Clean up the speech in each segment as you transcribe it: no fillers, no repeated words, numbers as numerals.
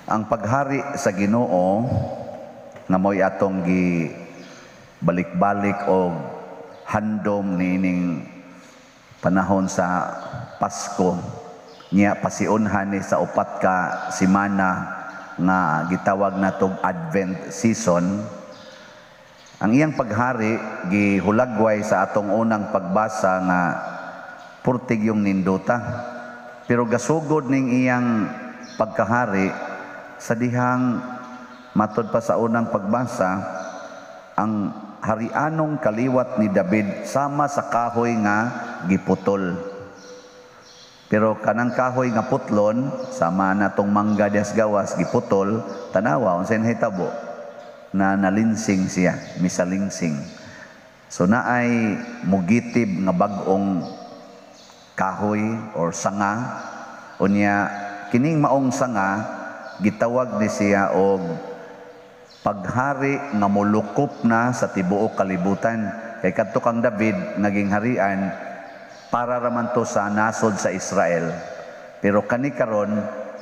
Ang paghari sa Ginoo nga mo'y atong gi balik-balik og handom niining panahon sa Pasko niya, pasiunhan ni sa 4 ka semana nga gitawag natong Advent season. Ang iyang paghari gihulagway sa atong unang pagbasa nga purtig yung nindota, pero gasugod ning iyang pagkahari sa dihang matod pa sa unang pagbasa, ang harianong kaliwat ni David sama sa kahoy nga giputol. Pero kanang kahoy nga putlon, sama na tong mangga dias gawas giputol, tanawa unsay nahitabo, na nalinsing siya, misalingsing. So naay mugitib nga bag-ong kahoy or sanga. Unya kining maong sanga gitawag ni siya og paghari nga molukop na sa tibuok kalibutan. Kay kadto kang David naging harian para raman to sa nasod sa Israel, pero kani karon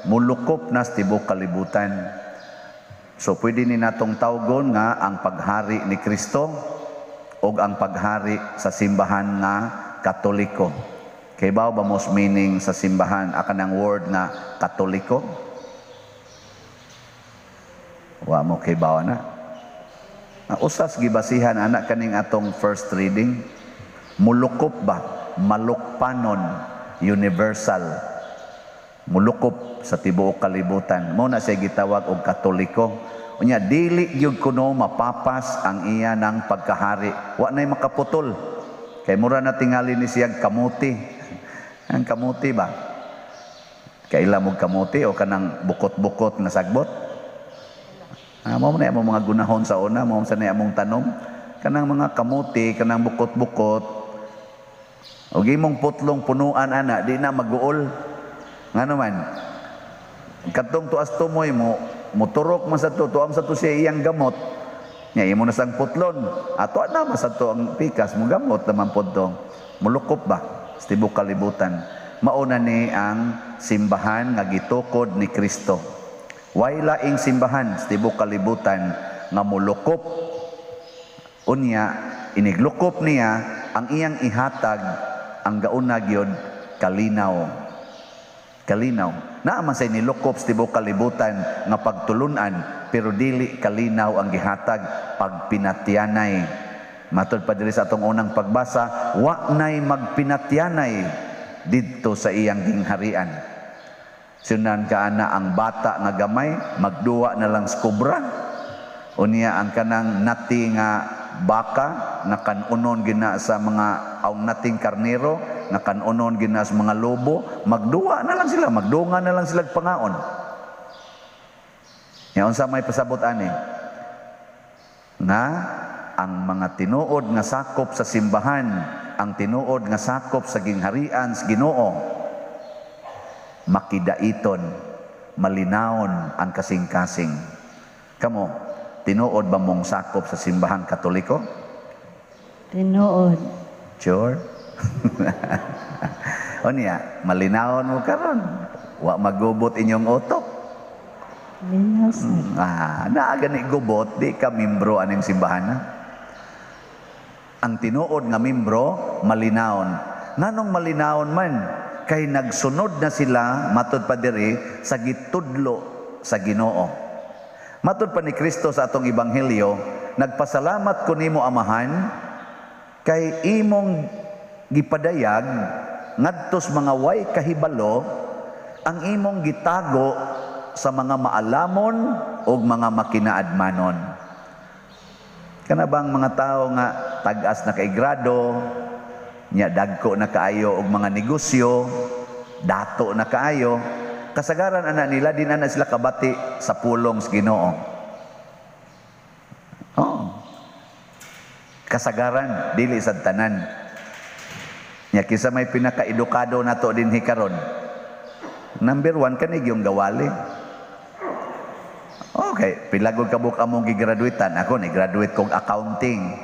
molukop na sa tibuok kalibutan. So pwede ni natong tawgon nga ang paghari ni Kristo og ang paghari sa simbahan nga Katoliko. Kay ba most meaning sa simbahan akan ang word nga Katoliko? Wa mo kay bawa na. Usas gibasihan anak kaning atong first reading. Mulukop ba? Malukpanon, universal. Mulukop sa tibuok kalibutan. Mo na siya gitawag og Katoliko. Unya dili gyud kuno mapapas ang iya ng pagkahari. Wa nay makaputol. Kay mura na tingali ni siya kamuti. Ang kamuti ba? Kaila mo kamuti o kanang bukot-bukot nga sagbot? Mao na among mga gunahon sa una, mao sa na among tanom. Kanang mga kamuti, kanang bukot-bukot. Og imong putlong punuan ana, di na maguol. Ngano man? Kadtong tuas tumoy mo, moturok man sa to, tuam sa to siya iyang gamot. Nya imo na sang putlon. Ato na man sa to ang pikas mo gamot naman pod to. Mulukop ba sa tibuok kalibutan. Mauna ni ang simbahan nga gitukod ni Kristo. Way laing simbahan sa tibuok kalibutan nga molukop. Unya iniglukop niya ang iyang ihatag ang gauna gyud kalinaw. Kalinaw. Naa man say nilukop sa tibuok kalibutan nga pagtulunan, pero dili kalinaw ang gihatag, pagpinatyanay. Matod pa diri sa atong unang pagbasa, wa nay magpinatyanay didto sa iyang gingharian. Sunan ka ana ang bata nga gamay magduwa na lang sa kobra. Unya ang kanang nati nga baka nga kanunon gina sa mga aw nating karnero nga kanunon gina sa mga lobo, magduwa na lang sila, magdunga na lang sila pangaon. Nya unsa may pasabot ani? Nga ang mga tinuod nga sakop sa simbahan, ang tinuod nga sakop sa gingharian sa Ginoo, makidaiton, malinawon ang kasing-kasing. Kamo, tinuod ba mong sakop sa simbahang Katoliko? Tinuod. Sure? O niya, malinawon mo karon. Wa magubot inyong utok. Linaw sad. Naa gani gubot, di ka membro aning simbahan na. Ang tinuod nga membro, malinawon. Nganong malinawon man? Kay nagsunod na sila, matod pa diri, sa gitudlo sa Ginoo. Matod pa ni Kristo sa atong ebanghelyo, nagpasalamat ko nimo Amahan kay imong gipadayag ngadtos mga way kahibalo ang imong gitago sa mga maalamon ug mga makinaadmanon. Kana bang mga tao nga tag-as na kay grado, nya dagko na kaayo og mga negosyo, dato na kaayo, kasagaran ana nila di na sila kabati sa pulong sa Ginoo. Oh. Kasagaran dili sad tanan. Nya kinsa may pinakaedukado nato dinhi karon? Number 1 kani gyung gawali. Okay, pila gud ka buok among gigraduatean. Ako ni graduate kog accounting.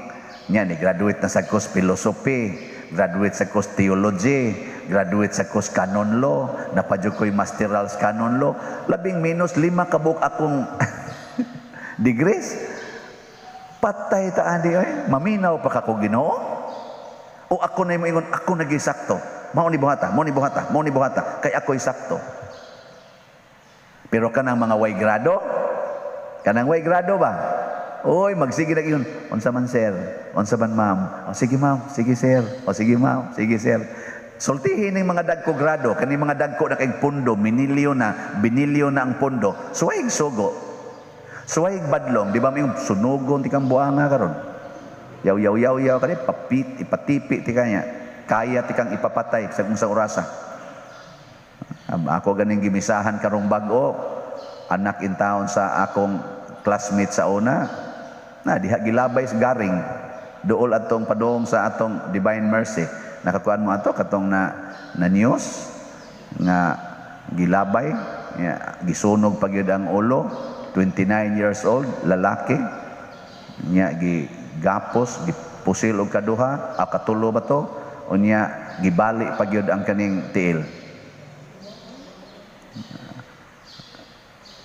Nya ni graduate na sa course philosophy, graduate sa course theology, Graduate sa kos canon law, napadyo ko'y masteral sa canon law. Labing minus 5 ka buok akong degrees. Patay ta ani oy, maminaw pa ka ko Ginoo. O ako na moingon, ako nagi sakto. Mao ni buhata, mao ni buhata, mao ni buhata, kay ako'y sakto. Pero kanang mga way grado, kanang way grado ba? Oy, magsige na yun. Unsa man sir? Unsa man ma'am? O sige ma'am, sige sir. O sige ma'am, sige sir. Sultihin ning mga dagko grado, kani mga dagko na kay pundo, minilyo na, binilyo na ang pondo. Suway sugo. Suway badlong, di ba may sunugon ti kang buanga karon? Yaw yaw yaw yaw kani papit ipatipi ti kanya. Kaya ti kang ipapatay sa unsang orasa. Ako ganing gimisahan karong bag-o, anak in town sa akong classmate sa una, na diha gilabay sa garing dool atong padung sa atong Divine Mercy. Nakakuan mo ato katong na news nga gilabay, ya, gisunog pa gyud ang ulo, 29 years old lalaki nya, gigapos, gipusil og kaduha a katulo ba to, unya gibali pa gyud ang kaning tiil.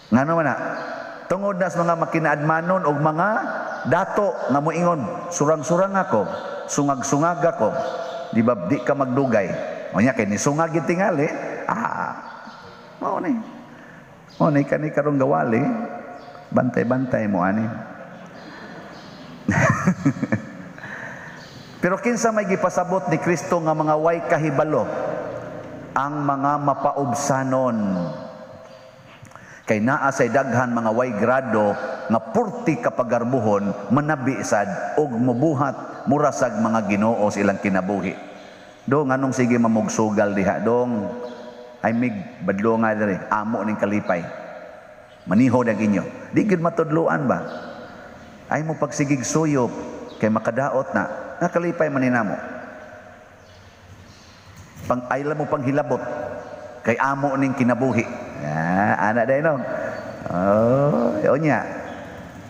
Ngano man na? Tungod na sa mga makinaadmanon og mga dato nga moingon, surang-surang ako, sungag-sungag ako, di ba di ka magdugay. Unya kay nisungag gyud tingali, mao ni. Mao ni kani karong gawali, bantay-bantay mo ani. Pero kinsa may gipasabot ni Kristo nga mga way kahibalo? Ang mga mapaubsanon. Kay naa say daghan mga way grado nga purti kapagarbuhon, manabi sad og mobuhat murasag mga Ginoo sa ilang kinabuhi. Dong anong sige mamugsugal diha dong, ay mig badlo nga diri, amo ning kalipay. Maniho dag inyo. Di gyud matudloan ba? Ay mo pagsigig suyop kay makadaot na, nakalipay man ninamo. Pang ayla mo panghilabot kay amo ning kinabuhi. Ah, ana day no. Oh, unya.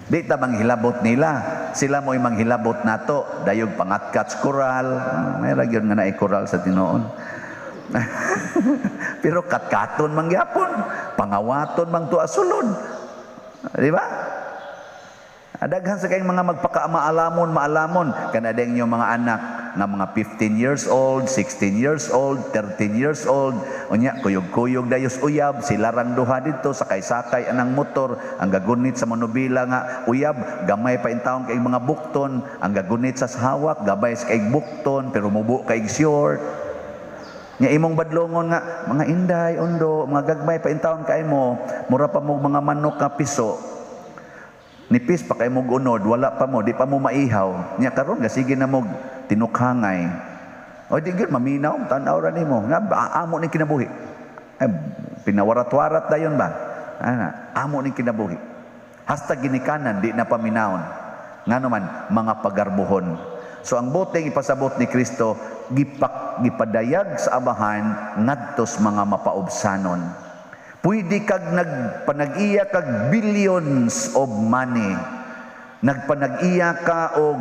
Di ta manghilabot nila, sila mo'y manghilabot nato, dayog pangatkat koral. May ra gyud nga naay koral sa tinuon. Pero katkaton man gyapon, pangawaton man tuwa sulod. Di ba? Daghan sa kayong mga magpakaamaalamon, maalamon kana dayong inyong mga anak nga mga 15 years old, 16 years old, 13 years old, unya kuyog-kuyog dayos uyab, sila rang duha didto sakay-sakay anang motor, ang gagunit sa manubila nga uyab, gamay pa intawon kay mga bukton, ang gagunit sa hawak, gabay sa kay bukton, pero mubo kay short. Nya imong badlongon nga mga inday ondo, mga gagmay pa intawon kay mo, mura pa mo mga manok nga piso. Nipis pa kay mog unod, wala pa mo, di pa mo maihaw. Nya karon gasige na mog tinukhangay. O di gyud maminaw, tan-aw ra nimo. Nga amo ning kinabuhi. Ay, pinawarat-warat dayon ba? Ana, amo ning kinabuhi. Hasta ginikanan di na paminawon. Ngano man mga pagarbuhon. So ang buting ipasabot ni Kristo, gipadayag sa Amahan ngadtos mga mapaubsanon. Pwede kag nagpanag-iya kag billions of money. Nagpanag-iya ka og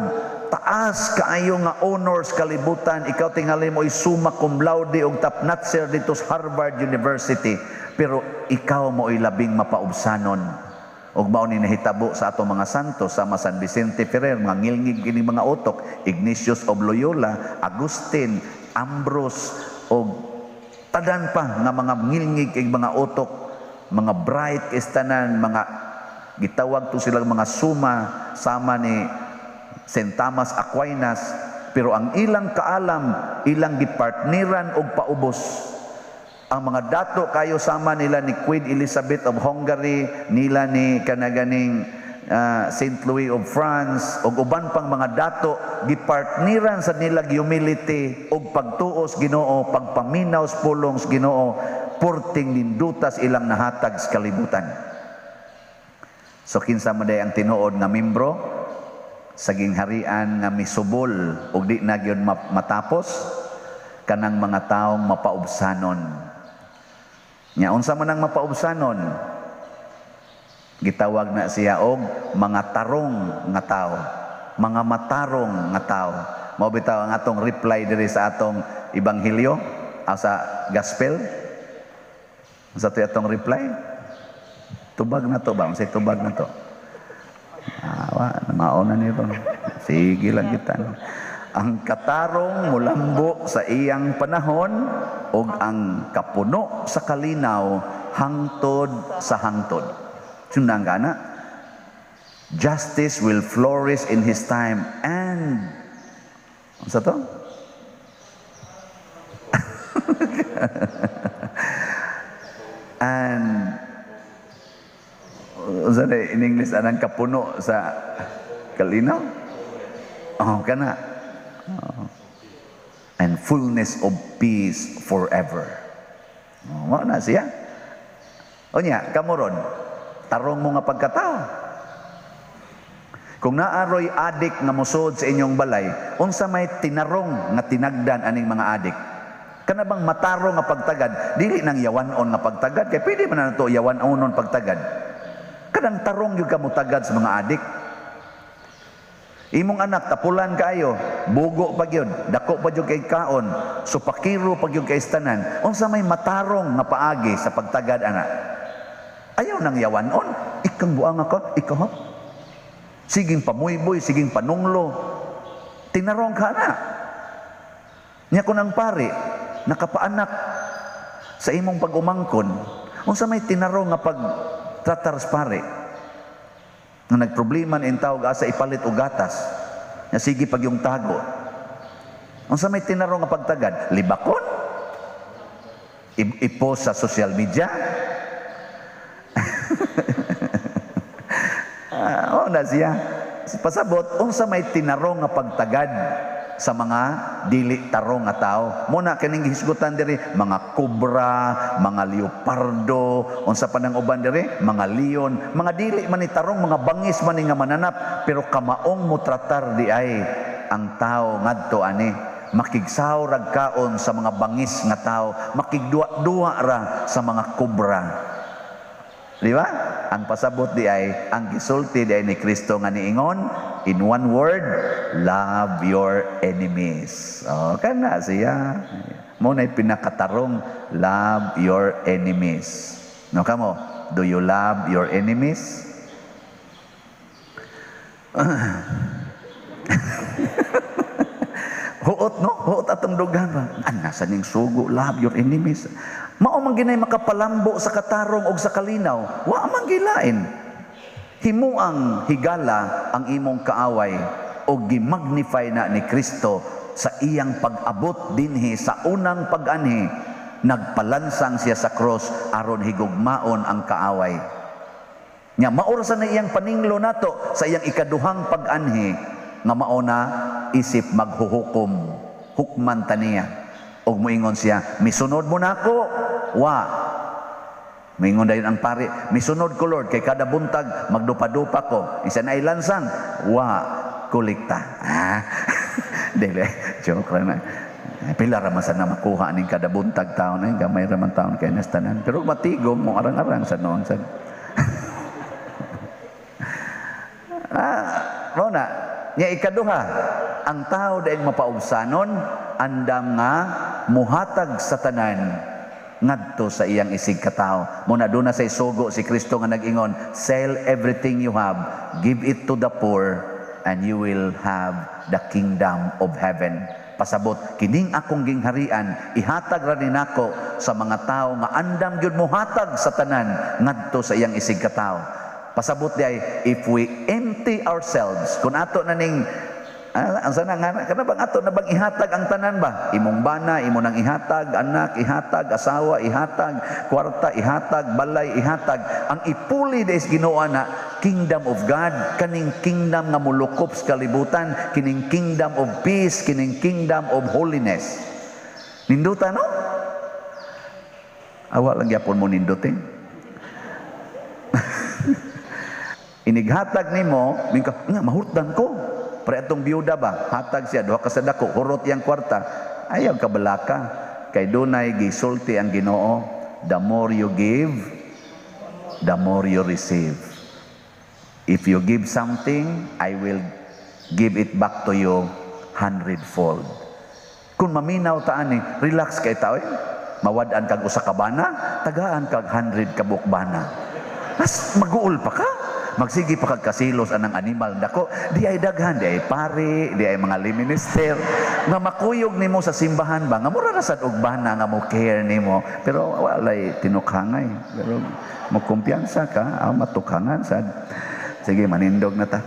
taas kaayo nga honors kalibutan. Ikaw tingali mo summa cum laude og top notcher dito sa Harvard University. Pero ikaw mo'y labing mapaubsanon. Og mao ni nahitabo sa atong mga santo sama San Vicente Ferrer, mga ngilngig kini mga utok, Ignatius of Loyola, Agustin, Ambrose, og tadan pa nga mga ngilngig kay mga utok, mga bright kestanan, mga gitawag to silang mga suma sama ni Saint Thomas Aquinas, pero ang ilang kaalam, ilang gipartneran og paubos. Ang mga dato kayo sama nila ni Queen Elizabeth of Hungary, nila ni kanaganing Saint Louis of France, og uban pang mga dato, gipartneran sa nila humility og pagtuos Ginoo, pagpaminaw sa pulong sa Ginoo, porting nindutas ilang nahatag sa kalibutan. So kinsa man day ang tinuod nga membro sa gingharian nga misubol og di na gyud matapos, kanang mga taong mapaubsanon. Nya unsa man ang mapaubsanon? Gitawag na siya og mga tarong nga tao, mga matarong nga tao. Mao bitaw ang atong reply diri sa atong ebanghelyo. Sa gospel? Sa to atong reply? Tubag na to ba? Unsay tubag na to? Ah, wa, mauna ni ron. Sige lang kita. Ang katarong mulambo sa iyang panahon ug ang kapuno sa kalinaw hangtod sa hangtod. Sundan gana. Justice will flourish in his time and unsa to? And unsa na in English anang kapuno sa kalinaw? Oh, kana. Oh. And fullness of peace forever. Oh, mao na siya. Unya, kamoron, tarong mo nga pagkatao. Kung naaroy adik nga mosod sa inyong balay, unsa may tinarong nga tinagdan aning mga adik? Kana bang matarong nga pagtagad, dili nang yawan-on nga pagtagad, kay pwede man na nato yawan-onon pagtagad. Kanang tarong gyud ka motagad sa mga adik. Imong anak tapulan kaayo, bugo pa gyud, dako pa gyud kay kaon, supakiro pa gyud kay tanan. Unsa may matarong nga paagi sa pagtagad ana? Ayaw nang yawan-on, ikang buanga ka, ikaw ha? Siging pamuyboy, siging panunglo. Tinarong ka na. Nya kun ang pari nakapaanak sa imong pag-umangkon, unsa may tinarong nga pagtratar sa pari? Nga nagproblema ni tawag asa ipalit og gatas, nga sige pag yung tago. Unsa may tinarong nga pagtagad? Libakon? I-post sa social media? Oh na siya. Pasabot, unsa may tinarong nga pagtagad sa mga dili tarong nga tao. Muna kining gihisgutan diri mga kobra, mga leopardo, unsa pa nang uban diri, mga leon, mga dili man ni tarong, mga bangis man ni nga mananap, pero kamaong motratar di ay ang tao ngadto ani. Makigsaw rag kaon sa mga bangis nga tao, makigduwa-duwa ra sa mga kobra. Di ba? Ang pasabot di ay, ang gisulti di ay ni Kristo nga niingon, in one word, love your enemies. Oh, kana siya. Mo na'y pinakatarong, love your enemies. No kamo, do you love your enemies? Huot no? Huot atong dughan ba? Nasa ning sugo, love your enemies. Mao man ginay makapalambo sa katarong og sa kalinaw, wa man gilain. Himuang higala ang imong kaaway og gimagnify na ni Kristo sa iyang pag-abot dinhi sa unang pag-anhi. Nagpalansang siya sa cross aron higugmaon ang kaaway. Nya mao ra sa na iyang paninglo nato sa iyang ikaduhang pag-anhi nga mao na isip maghuhukom, hukman ta niya. Og moingon siya, misunod mo nako? Wa. Moingon dayon ang pari, misunod ko Lord, kay kada buntag magdupa-dupa ko. Isa na ilansang, wa, kolekta. Ah. Dili, joke ra na. Pila ra man sa na makuha ning kada buntag taon ay gamay ra man taon kay nas tanan. Pero matigom mo arang-arang sa noon sa. Mao na. Nya ikaduha, ang tao daing mapaubsanon andam nga muhatag sa tanan ngadto sa iyang isig katao. Muna doon na say sugo si Kristo nga nag-ingon, sell everything you have, give it to the poor, and you will have the kingdom of heaven. Pasabot, kining akong gingharian, ihatag ra ni nako sa mga tao nga andam gyud muhatag sa tanan ngadto sa iyang isig katao. Pasabot di ay, if we empty ourselves, kung ato na ning ang sana nga kana bang ato na bang ihatag ang tanan ba? Imong bana, imo nang ihatag, anak ihatag, asawa ihatag, kwarta ihatag, balay ihatag. Ang ipuli des Ginoo na kingdom of God, kaning kingdom nga molukop sa kalibutan, kining kingdom of peace, kining kingdom of holiness. Ninduta no? Awa lang gyapon mo nindutin. Inighatag nimo, mingka, nga mahurtan ko. Pre atong biyuda ba, hatag siya, duha ka sa dako, hurot iyang kwarta. Ayaw kabalaka. Kay dunay gisulti ang Ginoo, the more you give, the more you receive. If you give something, I will give it back to you hundredfold. Kung maminaw ta ani, relax kay ta oy. Mawad-an kag usa ka bana, tagaan kag 100 ka buok bana. Mas maguol pa ka. Magsige pa kag kasilos anang animal dako, di ay daghan, di ay pari, di ay mga lay minister nga makuyog nimo sa simbahan ba nga mura ra sad og bana nga mo care nimo, pero walay tinukhangay, pero mo kumpiyansa ka, matukhangan sad. Sige, manindog na ta.